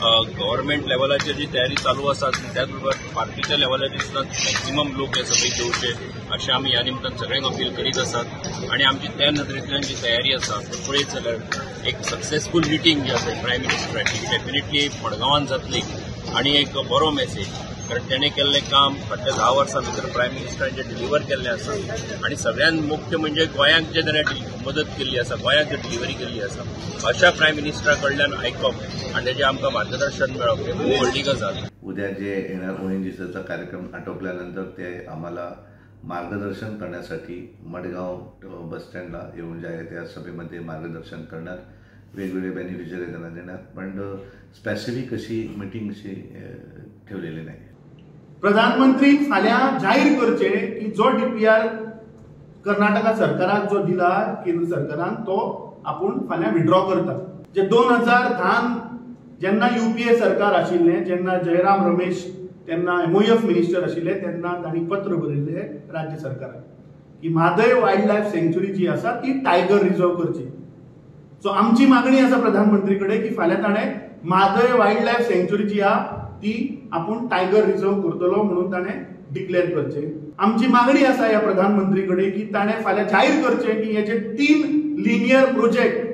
Government लेवलाचेर जी तयारी चालू आसा त्याच बरोबर पार्टीच्या लेवलाचेर सुद्दां मॅक्झिमम लोक हे सभेक येवचे अशें आमी ह्या निमतान सगळ्यांक अपील करीत आसात आनी आमची त्या नदरेंतल्यान जी तयारी आसा पळयत जाल्यार एक सक्सेसफूल मिटींग जी आसा प्रायम मिनिस्टराची डेफिनेटली मडगांवान जातली आनी एक बरो मेसेज, कारण तेणें केल्लें काम फाटल्या 10 वर्सां भितर प्रायम मिनिस्टरान जें डिलिव्हर केल्लें आसा आनी सगळ्यांत मुख्य म्हणजे गोंयांक जे ताणें मदत केल्ली आसा, गोंयांक जे डिलिव्हरी केल्ली आसा, अशा प्रायम मिनिस्टरा कडल्यान आयकप आनी तेजें आमकां मार्गदर्शन मेळप हें खूब व्हडली गजाल. उद्या जे येणार ONGCचा कार्यक्रम आटोपल्यानंतर ते आम्हाला मार्गदर्शन करण्यासाठी मडगाव बस स्टँडला येऊन जे आहे त्या सभेमध्ये मार्गदर्शन करणार, वेगवेगळे बेनिफिशरी त्यांना देणार, पण स्पेसिफिक अशी मिटिंग अशी ठेवलेली नाही. प्रधानमंत्री फाल्यां जाहीर करचे की जो डीपीआर कर्नाटका सरकाराक जो दिला केंद्र सरकारान तो आपूण फाल्यां विड्रॉ करता. जे 2010 जेन्ना युपीए सरकार आशिल्लें, जेन्ना जयराम रमेश तेन्ना MOF minister आशिल्ले, तेन्ना तांणी पत्र बरयल्लें राज्य सरकाराक की म्हादय वायल्ड लायफ सँक्च्युरी जी आसा ती टायगर रिजर्व करची. सो आमची मागणी आसा प्रधानमंत्री कडेन की फाल्यां ताणें म्हादय वायल्ड लायफ सँक्च्युरी जी आहा ती आपूण टायगर रिजर्व करतलो म्हणून ताणें डिक्लेअर करचें. आमची मागणी आसा ह्या प्रधानमंत्री कडेन की ताणें फाल्यां जाहीर करचें की हे जे 3 लिनियर प्रोजेक्ट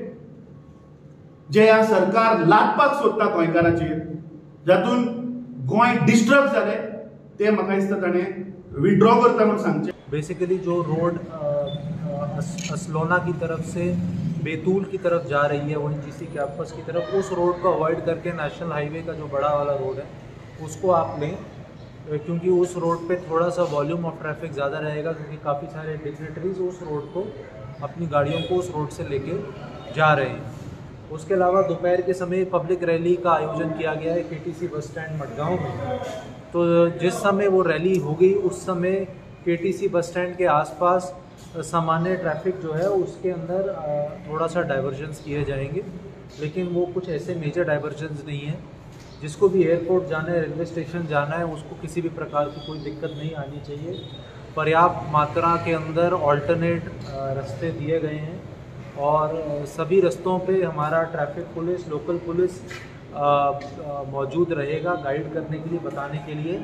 जे ह्या सरकार लादपाक सोदता गोंयकाराचेर, जातून गोंय डिस्टर्ब जालें, ते म्हाका दिसता ताणें विड्रॉ करता म्हूण सांगचें. बेसिकली जो रोड असलोना की तरफ से बैतूल की तरफ जा रही है ONGC campus की तरफ, उस रोड को अवॉइड करके नेशनल हाईवे का जो बड़ा वाला रोड है उसको आप लें, क्योंकि उस रोड पे थोड़ा सा वॉल्यूम ऑफ ट्रैफिक ज़्यादा रहेगा, क्योंकि काफ़ी सारे डिग्नेटरीज उस रोड को अपनी गाड़ियों को उस रोड से लेके जा रहे हैं. उसके अलावा दोपहर के समय पब्लिक रैली का आयोजन किया गया है KTC bus stand Madgaon में. तो जिस समय वो रैली हो गई उस समय KTC bus stand के आसपास सामान्य ट्रैफिक जो है उसके अंदर थोड़ा सा डाइवर्जन्स किए जाएंगे, लेकिन वो कुछ ऐसे मेजर डाइवर्जन्स नहीं है. जिसको भी एयरपोर्ट जाना है, रेलवे स्टेशन जाना है, उसको किसी भी प्रकार की कोई दिक्कत नहीं आनी चाहिए. पर्याप्त मात्रा के अंदर ऑल्टरनेट रास्ते दिए गए हैं और सभी रास्तों पे हमारा ट्रैफिक पुलिस, लोकल पुलिस मौजूद रहेगा गाइड करने के लिए, बताने के लिए